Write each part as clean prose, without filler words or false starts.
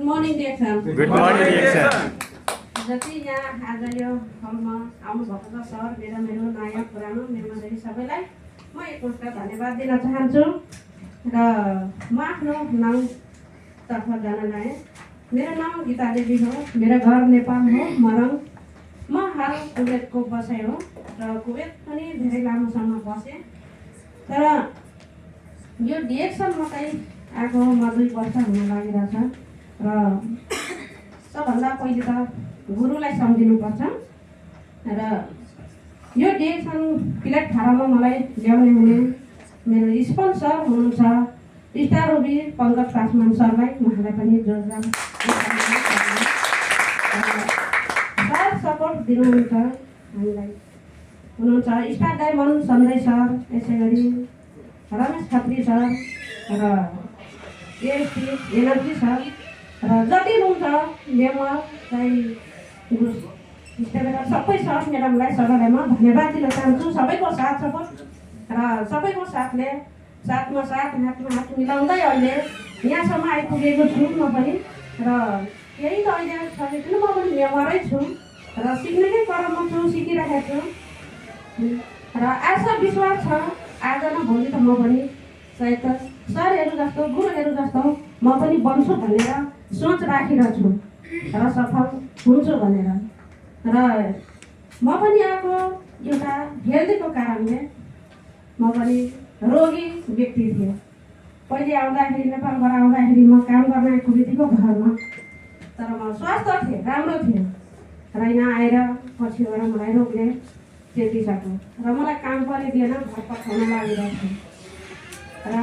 Morning DXN good morning DXN जति यहाँ आज यो हलमा आउनुभएको छ सर मेरो नयाँ पुरानो मेहमानहरू सबैलाई म एकपल्ट धन्यवाद दिन चाहन्छु र म आफ्नो नाउँतर्फ जान लाएँ। मेरो नाम गीता देवी हो, मेरो घर नेपाल हो मरङ। म हाल कुवेतको बसाइ हो र कुवेत पनि धेरै लामो समय बसेँ। तर यो डिएक्सनमा चाहिँ आएको म 2 वर्ष हुन लागिरहेछ र सबभन्दा पहिले त गुरुलाई सम्झिनुपर्छ र यो डिएक्सन प्लेटफर्ममा मलाई ल्याउने हुने मेरो स्पोन्सर हुनुहुन्छ स्टार रुबी पङ्कज पासवान सरलाई, उहाँलाई पनि जोरदार साथ सपोर्ट दिनुहुन्छ हामीलाई। हुनुहुन्छ स्टार डायमन्ड सन्जय सर, यसै गरी रमेश खत्री सर र एएसटी एनर्जी सर र जति हुनुहुन्छ मेम्बर चाहिँ सबै सर म्याडमलाई सबैलाई म धन्यवाद दिन चाहन्छु। सबैको साथ सपोर्ट र सबैको साथले साथमा साथ हातमा हात मिलाउँदै अहिले यहाँसम्म आइपुगेको छु म पनि। र यही त अहिले सकेको म पनि मेम्बरै छु र सिक्नेकै क्रममा छु, सिकिरहेको छु र आशा विश्वास छ आज न भोलि त म पनि सायद सरहरू जस्तो गुरुहरू जस्तो म पनि बन्छु भनेर सोच राखिरहेको छु र सफल हुन्छु भनेर। र म पनि आएको एउटा हेल्थको कारणले म पनि रोगी व्यक्ति थिएँ। पहिले आउँदाखेरि नेपालबाट आउँदाखेरि म काम गर्न आएको बित्तिको घरमा, तर म स्वस्थ थिएँ, राम्रो थिएँ र यहाँ आएर पछि गएर मलाई रोगले चेपिसक्यो र मलाई काम पनि दिएन, घर पठाउन लागिरहेको थियो। र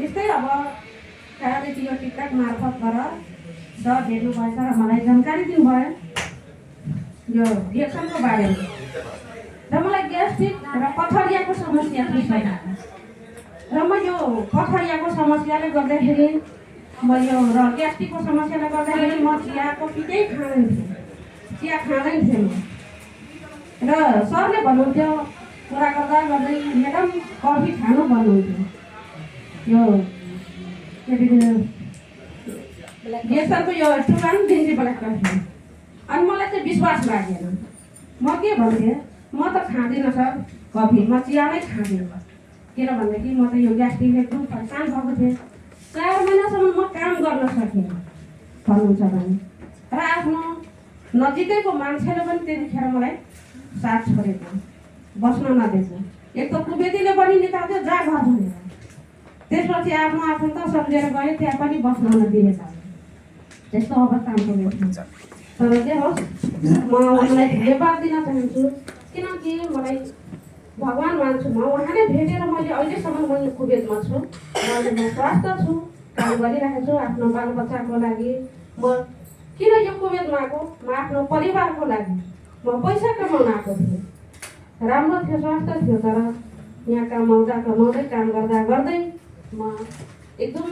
यस्तै अब रेडियो टिकटक मार्फतबाट सर भेट्नुभएछ र मलाई जानकारी दिनुभयो यो डिएक्सनको बारेमा र मलाई ग्यास्ट्रिक र पथरियाको समस्या थियो र म यो पथरियाको समस्याले गर्दाखेरि म यो र ग्यास्ट्रिकको समस्याले गर्दाखेरि म चियाको पिकै खाँदैथिएँ, चिया खाँदैन थिएँ म। र सरले भन्नुहुन्थ्यो कुरा गर्दा गर्दै म्याडम कफी खानु भन्नुहुन्थ्यो, यो गेसरको यो 2 ग्रिन टी ब्ल्याक कफी। अनि मलाई चाहिँ विश्वास लागेन। म के भन्थेँ, म त खाँदिनँ सर कफी, म चिया नै खाँदिनँ, किनभनेदेखि म त यो ग्यास्ट्रिकले एकदम परेसान भएको थिएँ। 4 महिनासम्म म काम गर्न सकेँ भन्नुहुन्छ भने र आफ्नो नजिकैको मान्छेले पनि त्यतिखेर मलाई साथ छोडेको, बस्न नदिएको। एक त कुवेतीले पनि निकाल्थ्यो जा घर भनेर, त्यसपछि आफ्नो आफन्त सम्झेर गए त्यहाँ पनि बस्न नदिएछ। त्यस्तो अवस्थामा पुगेको छ। तर जे होस् म उहाँलाई धन्यवाद दिन चाहन्छु, किनकि मलाई भगवान मान्छु म। उहाँले भेटेर मैले अहिलेसम्म म कुवेतमा छु र अहिले म स्वस्थ छु, काम गरिरहेको छु आफ्नो बालबच्चाको लागि। म किन यो कुवेतमा आएको, म आफ्नो परिवारको लागि म पैसा कमाउन आएको थिएँ। राम्रो थियो, स्वस्थ थियो, तर यहाँ कमाउँदै काम गर्दा गर्दै म एकदम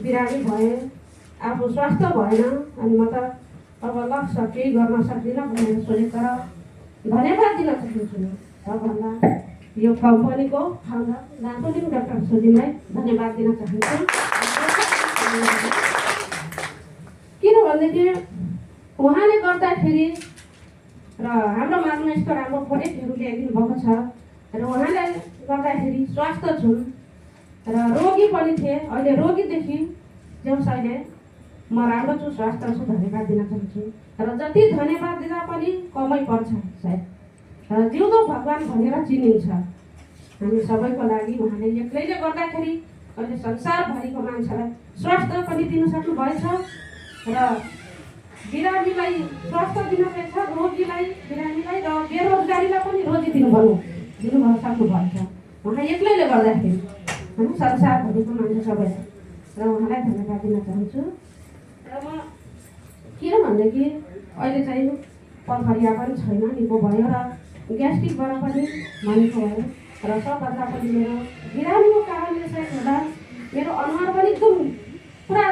बिरामी भएँ, आफू स्वास्थ्य भएन। अनि म त अब ल केही गर्न सक्दिनँ भनेर सोचेँ। तर धन्यवाद दिन चाहन्छु सबभन्दा यो कम्पनीको फाउन्डर नाथोलिङ डाक्टर सुदिनलाई धन्यवाद दिन चाहन्छु। किनभनेदेखि उहाँले गर्दाखेरि र हाम्रो माझमा यस्तो राम्रो प्रोडक्टहरू ल्याइदिनु भएको छ र उहाँले गर्दाखेरि स्वास्थ्य छु र रोगी पनि थिएँ। अहिले रोगीदेखि जस अहिले म राम्रो छु, स्वास्थ्य छु, धन्यवाद दिन चाहन्छु। र जति धन्यवाद दिँदा पनि कमै पर्छ सायद। र जिउँदो भगवान भनेर चिनिन्छ हामी सबैको लागि। उहाँले एक्लैले गर्दाखेरि अहिले संसारभरिको मान्छेलाई स्वास्थ्य पनि दिनु सक्नुभएछ र बिरामीलाई स्वास्थ्य दिनुभएछ, रोगीलाई, बिरामीलाई र बेरोजगारीलाई पनि रोजी दिनु सक्नुभएछ उहाँ एक्लैले गर्दाखेरि, होइन, संसारभरिको मान्छे सबैलाई। र उहाँलाई धन्यवाद दिन चाहन्छु। र म किनभनेदेखि अहिले चाहिँ पथरिया पनि छैन, निको भयो र ग्यास्ट्रिकबाट पनि मानिको भयो र सबभन्दा पनि मेरो बिरामीको कारणले चाहिँ हुँदा मेरो अनुहार पनि एकदम पुरा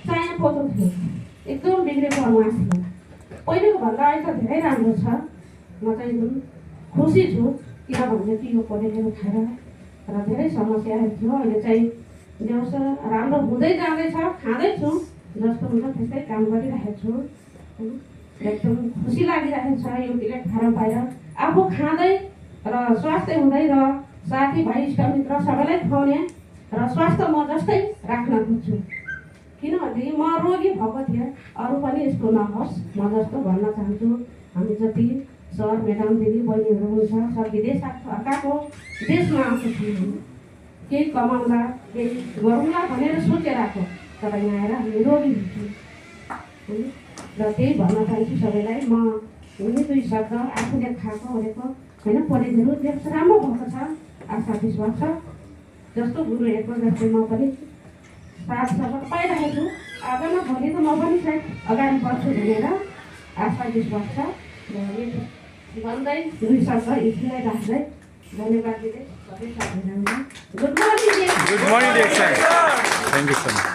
चाया पोतो थियो, एकदम बिग्रेको अनुहार थियो। पहिलेको भन्दा अहिले त धेरै राम्रो छ। म चाहिँ एकदम खुसी छु, किनभनेदेखि यो प्रोडक्टहरू खाएर र धेरै समस्याहरू थियो। अहिले चाहिँ राम्रो हुँदै जाँदैछ, खाँदैछु। जस्तो हुन्छ त्यस्तै काम गरिरहेको छु होइन। एकदम खुसी लागिरहेको छ यो मिलेट फारम पाएर आफू खाँदै र स्वास्थ्य हुँदै र साथीभाइ इष्टमित्र सबैलाई खुवाउने र स्वास्थ्य म जस्तै राख्न खोज्छु। किनभने म रोगी भएको थिएँ, अरू पनि यस्तो नहोस् म जस्तो भन्न चाहन्छु। हामी जति सर म्याडम दिदी बहिनीहरू हुन्छ सब विदेश अर्काको देशमा आएको छौँ, केही कमाउँला केही गरौँला भनेर सोचेर आएको, तर यहाँ आएर हामी रोगी हुन्छौँ र त्यही भन्न चाहन्छु सबैलाई। म हुने दुई शब्द आफूले खाएको ओरेको होइन परिधिहरू देख्छ राम्रो भएको छ, आशा विश्वास छ। जस्तो गुरुहरूको जस्तै म पनि साथ सबक पाइरहेको छु। आज न भोलि त म पनि सायद अगाडि बढ्छु भनेर आशा विश्वास छ। र भन्दै दुई शब्द यतिलाई राख्दै धन्यवाद दिँदै सबै साथीहरूलाई good morning. Good morning, dear sir. Thank you so much.